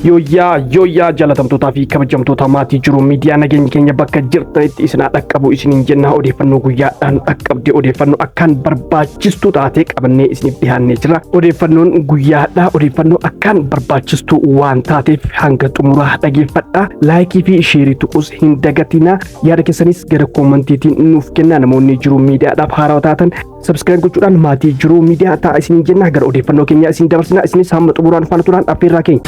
Yooyyaa yooyyaa, jaalatamtootaa fi kabajamtoota maatii Jiru Miidiyaa, nageenya keenya bakka jirtanitti isinaa dhaqqabu isiniin jenna. Odeeffannoo guyyaadhaan dhaqqabde, odeeffannoo akkaan barbaachistuu taate qabannee isiniif dhiyaannee jira. Odeeffannoon guyyaadhaa odeeffannoo akkaan barbaachistuu waan taateef hanga xumuraa dhageeffadha. Like fi share tuqus hin dagatinaa. Yaada keessanis gara commentiitiin nuuf kennaa. Namoonni Jiru Miidiyaadhaaf haarawaa taatan subscribe gochuudhaan maatii Jiru Miidiyaa ta'a isiniin jenna. Gara odeeffannoo keenyaa isin dabarsina. Isinis hamma xumuraan faana turaan affeerraa keenya.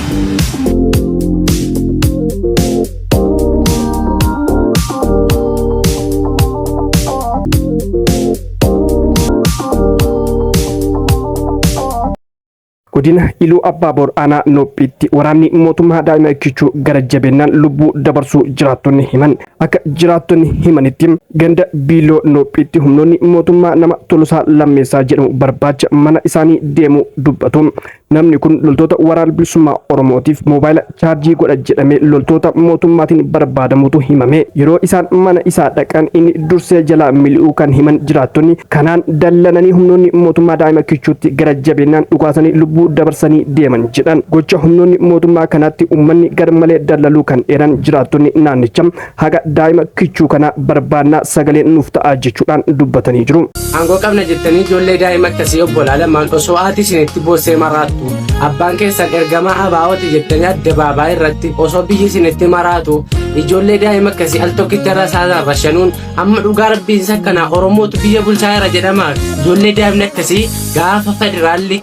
Godina Iluu Abbaa Boor aanaa Noophiitti waraanni mootummaa daa'ima Kichuu gara jabeenyaan lubbuu dabarsuu jiraattonni himan. Akka jiraattonni himanitti, ganda Biiloo Noophiitti humnoonni mootummaa nama Tolosaa Lammeessaa jedhamu barbaacha mana isaanii deemuu dubbatu. Namni kun loltoota Waraana Bilisummaa Oromootiif moobaayila chaarjii godha jedhamee loltoota mootummaatiin barbaadamutu himame. Yeroo isaan mana isaa dhaqan inni dursee jalaa mili'uu kan himan jiraattonni, kanaan dallananii humnoonni mootummaa daa'ima Kichuutti gara jabeenyaan dhukaasanii lubbuu dabarsanii deeman jedhan. Gocha humnoonni mootummaa kanaatti uummanni garmalee dallaluu kan eeran jiraattonni naannicha, haqa daa'ima Kichuu kana barbaannaa, sagalee nuuf ta'a jechuudhaan dubbatanii jiru. Aangoo qabna jettanii ijoollee daa'ima akkasii, obbolaa lamaan, osoo haati isinitti boossee maraattu, abbaan keessan ergamaa ABOti jettanii addabaabaa irratti osoo biyyi isinitti maraatu, ijoollee daa'ima akkasii al tokkicha rasaasaan rashanuun amma dhugaa rabbiin isa akkanaa Oromootu biyya bulchaa jira jedhama. Ijoollee daa'imni akkasii gaafa federaalli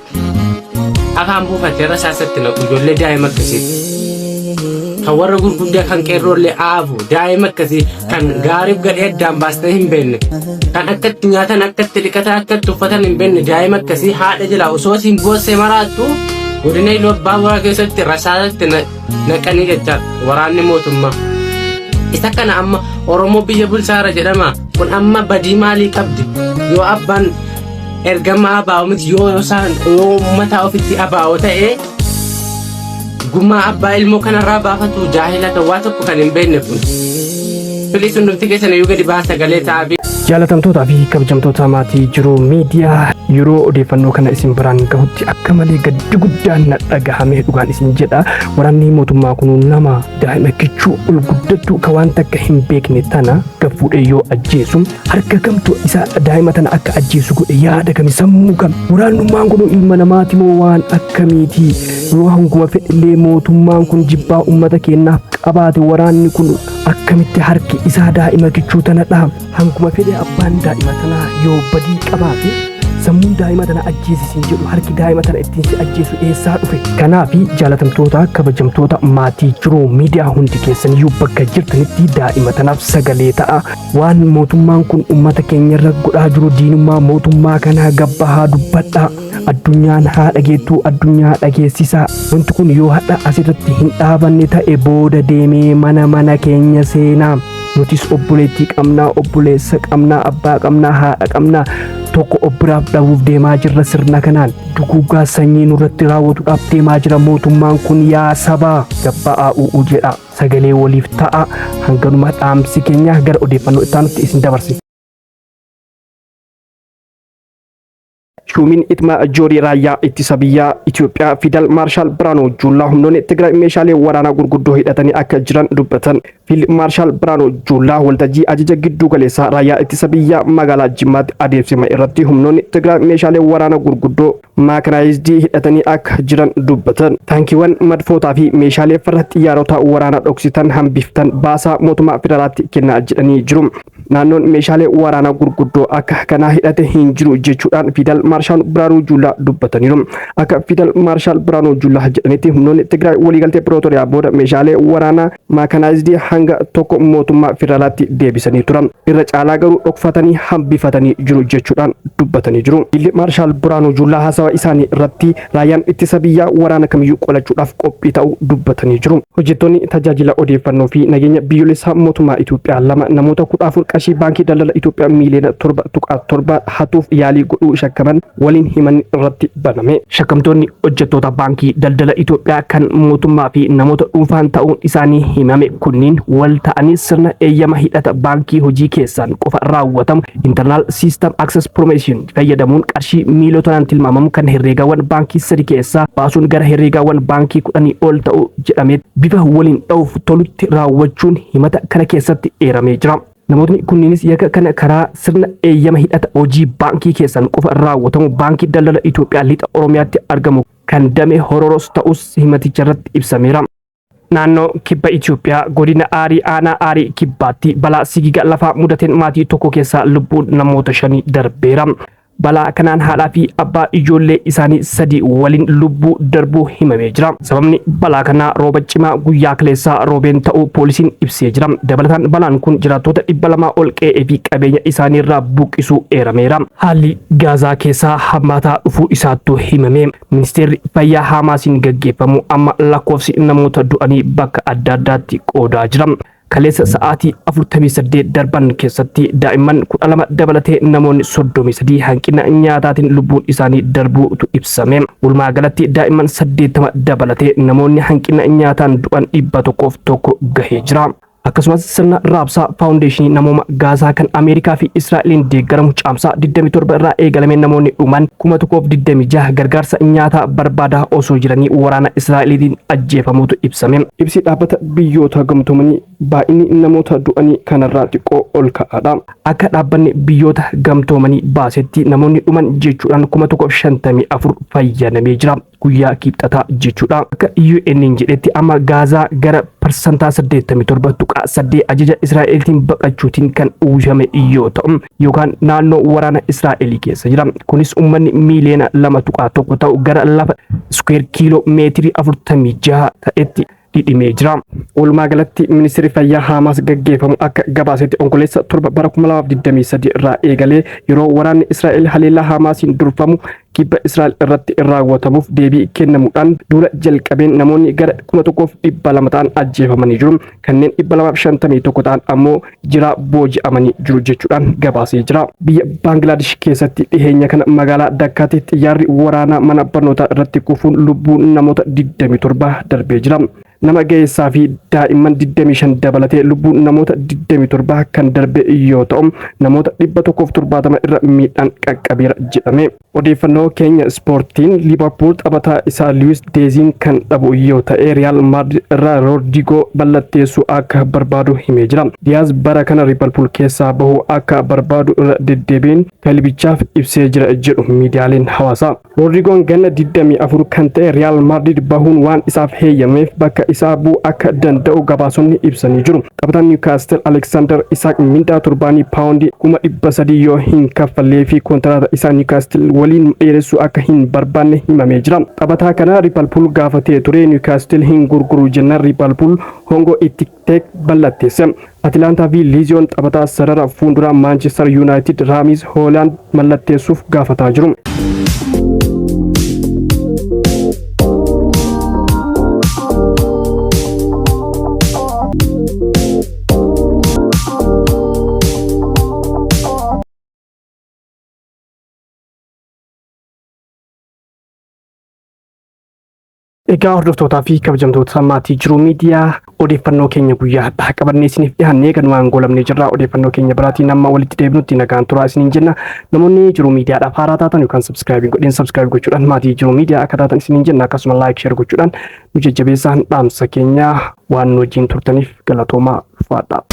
afaan buufatee rasaasatti naqu, ijoollee daa'ima akkasii kan warra gurguddaa kan qeerroollee aafu, daa'ima akkasii kan gaariif gadhee addaan baastee hin beekne, kan akka itti nyaatan, akka itti dhiqatan, akka itti uffatan hin beekne, daa'ima akkasii haadha jalaa osoo isiin boossee maraattu godina Iluu Abbaa Booraa keessatti rasaasatti naqanii jecha waraanni mootummaa. Isa kana amma Oromoo biyya bulchaara jedhama. Kun amma badii maalii qabdi? Yoo abbaan ergama ABO miti, yoo isaan yoo uummata ofitti ABO ta'e, gumaa abbaa ilmoo kanarraa baafatu jaahila kan waa tokko kan hin beekne kun. Please, hundumti keessan iyyuu gadi baa sagalee ta'aa. Jaalatamtootaa fi kabajamtoota maatii Jiru Miidiyaa, yeroo odeeffannoo kana isin biraan gahutti akka malee gaddi guddaan na dhagahame, dhugaan isin jedha. Waraanni mootummaa kun nama daa'ima Kichuu ol guddattu ka waan takka hin beekne tana gaffuudhee yoo ajjeesu, harka kamtu isa daa'ima tana akka ajjeesu godhe? Yaada kami? Sammuu kam? Waraannummaan kun ilma namaati moo waan akkamiiti? Yoo hanguma fedhillee mootummaan kun jibbaa uummata keenyaaf qabaate, waraanni kun akkamitti harki isaa daa'ima Kichuu tana dhaha? Hanguma fedhe abbaan daa'ima tanaa yoo badii qabaate, sammuun daa'ima tana ajjeesisiin jedhu, harki daa'ima tana ittiin si ajjeesu eessaa dhufe? Kanaafi jaalatamtoota, kabajamtoota maatii Jiru Miidiyaa, hundi keessaniyyuu bakka jirtanitti daa'ima tanaaf sagalee ta'a. Waan mootummaan kun ummata keenyarra godhaa jiru, diinummaa mootummaa kanaa gabbahaa dubbadha. Addunyaan haa dhageettuu, addunyaa dhageessisaa. Wanti kun yoo hadha asirratti hin dhaabanne ta'e, booda deemee mana mana keenya seenaa. Nutis obboleettii qabnaa, obboleessa qabnaa, abbaa qabnaa, haadha qabnaa. Tokko obbiraaf dhabuuf deemaa jirra. Sirna kanaan duguuggaa sanyii nurratti raawwatuudhaaf deemaa jira mootummaan kun. Yaa sabaa, gabba'aa u'u jedha, sagalee waliif ta'a. Hanganuma dhaamsi keenya. Gara odeeffannoo ittaanutti isin dabarse. Shuumiin Itmaajorii Raayyaa Ittisa Biyyaa Itoophiyaa Fiidal Maarshaal Biraanuu Juullaa humnoonni Tigraay meeshaalee waraanaa gurguddoo hidhatanii akka jiran dubbatan. Fiild Maarshaal Biraanuu Juullaa waltajjii ajaja gidduu galeessaa Raayyaa Ittisa Biyyaa magaalaa Jimmaatti adeemsifame irratti humnoonni Tigraay meeshaalee waraanaa gurguddoo maakanaayizidii hidhatanii akka jiran dubbatan. Taankiiwwan, madfootaa fi meeshaalee farra xiyyaarota waraanaa dhoksitan hambiftan baasaa mootummaa federaalaatti kennaa jedhanii jiru. Naannoon meeshaalee waraanaa gurguddoo akka kanaa hidhate hin jiru jechuudhaan Fiidal Maarshaal Biraanuu Juulaa dubbataniiru. Akka Fiidal Maarshaal Biraanuu Juulaa jedhanitti, humnoonni Tigraay waliigaltee Pirootoriyaa booda meeshaalee waraanaa maakanaayizidii hanga tokko mootummaa federaalaatti deebisanii turan. Irra caalaa garuu dhokfatanii hambifatanii jiru jechuudhaan dubbatanii jiru. Fiild Maarshaal Biraanuu Juulaa haasawa isaanii irratti raayyaan ittisa biyyaa waraana kamiyyuu qolachuudhaaf qophii ta'uu dubbatanii jiru. Hojjettoonni tajaajila odeeffannoo fi nageenya biyyoolessaa mootummaa Itoophiyaa lama namoota 14 qarshii Qarshii Baankii Daldala Itoophiyaa miiliyoona 7.7 hatuuf yaalii godhuu shakkaman waliin himanni irratti baname. Shakkamtoonni hojjettoota Baankii Daldala Itoophiyaa kan mootummaa fi namoota dhuunfaan ta'uun isaanii himame kunniin wal ta'anii sirna eeyyama hidhata baankii hojii keessaan qofa raawwatamu Internal System Access Permission fayyadamuun qarshii miiliyoonaan tilmaamamu kan herreegawwan baankii sadi keessaa baasuun gara herreegawwan baankii 10 ol ta'u jedhamee bifa waliin dha'uuf tolutti raawwachuun himata kana keessatti eeramee jira. Namootni kunniinis yakka kana karaa sirna eeyyama hidhata hojii baankii keessaan qofa raawwatamu Baankii Daldala Itoophiyaa Lixa Oromiyaatti argamu kan damee Hororos ta'us himaticharratti ibsameera. Naannoo Kibba Itoophiyaa godina Aarii aanaa Aarii Kibbaatti balaa sigiga lafaa mudateen maatii tokko keessaa lubbuun namoota shanii darbeera. Balaa kanaan haadhaa fi abbaa ijoollee isaanii sadii waliin lubbuu darbuu himamee jira. Sababni balaa kanaa rooba cimaa guyyaa kaleessaa roobeen ta'uu poolisiin ibsee jira. Dabalataan balaan kun jiraattota 200 ol qe'ee fi qabeenya isaaniirraa buqqisuu eerameera. Haalli Gaazaa keessaa hammaataa dhufuu isaattu himame. Ministeerri Fayyaa Haamaasiin gaggeeffamu amma lakkoofsi namoota du'anii bakka adda addaatti qoodaa jira. Kaleessa sa'aatii 48 darban keessatti daa'imman 12 dabalatee namoonni 33 hanqina nyaataatiin lubbuun isaanii darbuutu ibsame. Walumaa galatti daa'imman 80 dabalatee namoonni hanqina nyaataan du'an 101 gahee jira. Akkasumas sirna raabsaa faawundeeshinii namooma Gaazaa kan Ameerikaa fi Israa'eliin deeggaramu Caamsaa 27 irraa eegalamee namoonni dhuman 1026 gargaarsa nyaataa barbaadaa osoo jiranii waraana Israa'eliitiin ajjeefamuutu ibsame. Ibsi dhaabbata biyyoota gamtoomanii baay'inni namoota du'anii kanarraa xiqqoo ol ka'aadha. Akka dhaabbanni biyyoota gamtoomanii baasetti namoonni dhuman jechuudhaan 1054 fayyadamee jira. Guyyaa Kibxataa jechuudha. Akka UN'n jedhetti amma Gaazaa gara parsantaa 87.8 ajaja Israa'eliitiin baqachuutiin kan uwwifame yoo ta'u yookaan naannoo waraana Israa'elii keessa jira. Kunis uummanni miiliyoona 2.1 ta'u gara lafa iskuweer kiiloo meetirii 46 ta'etti dhidhimee jira. Walumaa galatti ministeerri fayyaa Haamaas gaggeeffamu akka gabaasetti Onkololeessa 7 bara 2023 irraa eegalee yeroo waraanni Israa'el haleellaa Haamaasiin durfamu kibba Israa'el irratti raawwatamuuf deebii kennamuudhaan duula jalqabeen namoonni gara 1200 ta'an ajjeefamanii jiru. Kanneen 251 ta'an ammoo jiraa booji'amanii jiru jechuudhaan gabaasee jira. Biyya Baangilaadesh keessatti dhiheenya kana magaalaa Dakkaatti xiyyaarri waraanaa mana barnootaa irratti kufuun lubbuun namoota 27 darbee jira. Nama ga'eessaa fi daa'imman 25 dabalatee lubbuun namoota 27 kan darbe yoo ta'u namoota 170 irra miidhaan qaqqabeera jedhame. Odeeffannoo keenya ispoortiin Liivarpuul taphataa isaa Luwis Deeziin kan dhabu yoo ta'e Riyaal Maadrid irraa Roodrigoo mallatteessuu akka barbaadu himee jira. Diyaaz bara kana Liivarpuul keessaa bahuu akka barbaadu irra deddeebiin kilabichaaf ibsee jira jedhu miidiyaaleen hawaasaa. Roodrigoon ganna 24 kan ta'e Riyaal Maadrid bahuun waan isaaf heeyyameef bakka isaa bu'uu akka danda'u gabaasonni ibsanii jiru. Taphataan Niwukaastil Aleksaandar Isaak mindaa torbaanii paawundii 300,000 yoo hin kaffallee fi kontiraata isaa Niwukaastil waliin dheeressuu akka hin barbaanne himamee jira. Taphataa kana Liverpool gaafatee ture Niwukaastil hin gurguru jennaan Liverpool hongoo itti teek mallatteesse. Atilaantaa fi Liiziyoon taphataa sarara fuulduraa Maanchister Yuunaayitid Raamiis Hoolaand mallatteessuuf gaafataa jiru. Egaa hordoftootaa fi kabajamtoota maatii Jiruu Miidiyaa, odeeffannoo keenya guyyaa har'aa qabannee isiniif dhiyaannee kan waan goolabnee jirra. Odeeffannoo keenya biraatiin amma walitti deebinutti nagaan turaa isiniin jenna. Namoonni Jiruu Miidiyaadhaaf haaraa taatan yookaan subscribe godhin subscribe gochuudhaan maatii Jiruu Miidiyaa akka taatan isiniin jenna. Akkasuma like, share gochuudhaan nu jajjabeessaan dhaamsa keenya. Waan nu wajjin turtaniif galatoomaa, ulfaadhaa.